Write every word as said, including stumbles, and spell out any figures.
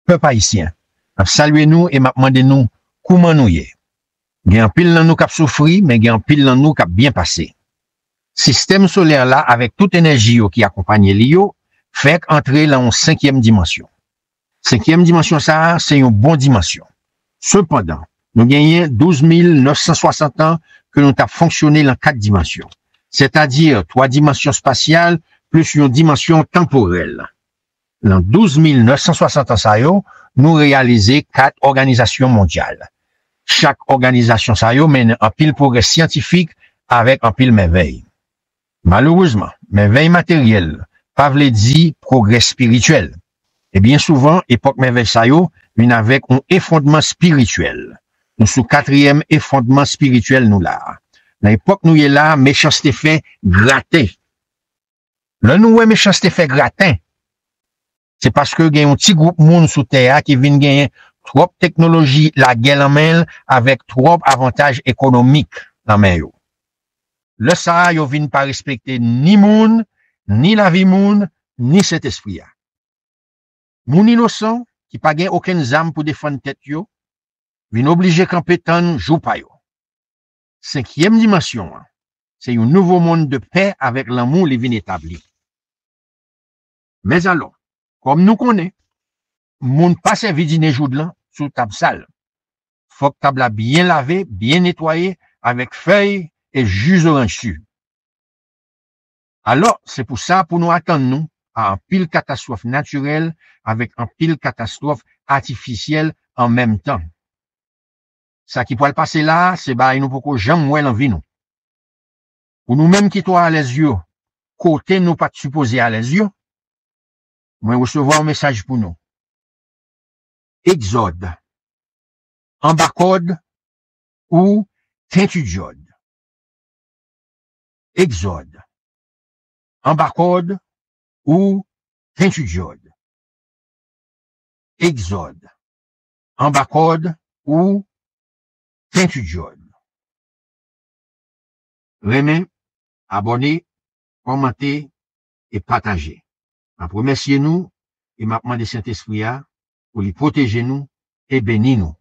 pèp ayisyen. M ap salye nou e m ap mande nou kouman nou ye. Gen anpil nan nou k ap soufri, men gen anpil nan nou k ap byen pase. Sistèm solè la avèk tout enèji yo ki akonpanye li yo fèk antre lan yon senkyèm dimansyon. Senkyèm dimansyon sa a se yon bon dimansyon. Sepandan, nou genyen douz mil nèf san swasant an ke nou t ap fonksyone lan kat dimansyon, sètadi twa dimansyon espasyal plis yon dimansyon tanporèl. Lan douz mil nèf san swasant an sa yo, nou reyalize kat òganizasyon mondyal. Chak òganizasyon sa yo mennen anpil pwogrè syantifik avèk anpil mèvèy. Malerezman, mèvèy materyèl pa vle di pwogrè espirityèl. E byen souvan, epòk mèvèy sa yo vin avèk yon efondman espirityèl. Nou sou katriyèm efondman espirityèl nou la a. Nan epòk nou ye la a, mechanste fè graten. Lè nou wè mechanste fè graten, se paske gen yon ti gwoup moun sou tè a ki vin genyen twòp teknoloji lagè lan men l avèk twòp avantaj ekonomik lan men yo. Lè sa a, yo vin pa respekte ni moun, ni lavi moun, ni Sentespri a. Moun inosan ki pa gen okenn zam pou defann tèt yo vin oblije kanpe tann jou pa yo. Senkyèm dimansyon an se yon nouvo monn de pè avèk lanmou li vin etabli. Mèzalò, kòm nou konnen, moun pa sèvi dine joudlan sou tab sal. Fòk tab la byen lave, byen netwaye avèk fèy e ji zoranj si. Alò, se pou sa pou nou atann nou a anpil katastwòf natirèl avèk anpil katastwòf atifisyèl an menm tan. Sa ki pral pase la a, se bagay nou poko janm wè lan vi nou. Pou nou menm ki twò alèz yo, kote nou pa t sipoze alèz yo, mwen resevwa yon mesaj pou nou. Egzòd. Anba kòd ou tenti dyòd. Egzòd. Anba kòd ou tenti dyòd. Egzòd. Anba kòd ou tenti dyòd. Renmen, abòne, kòmante e pataje. M ap remèsye nou e m ap mande Sentespri a pou li pwoteje nou e beni nou.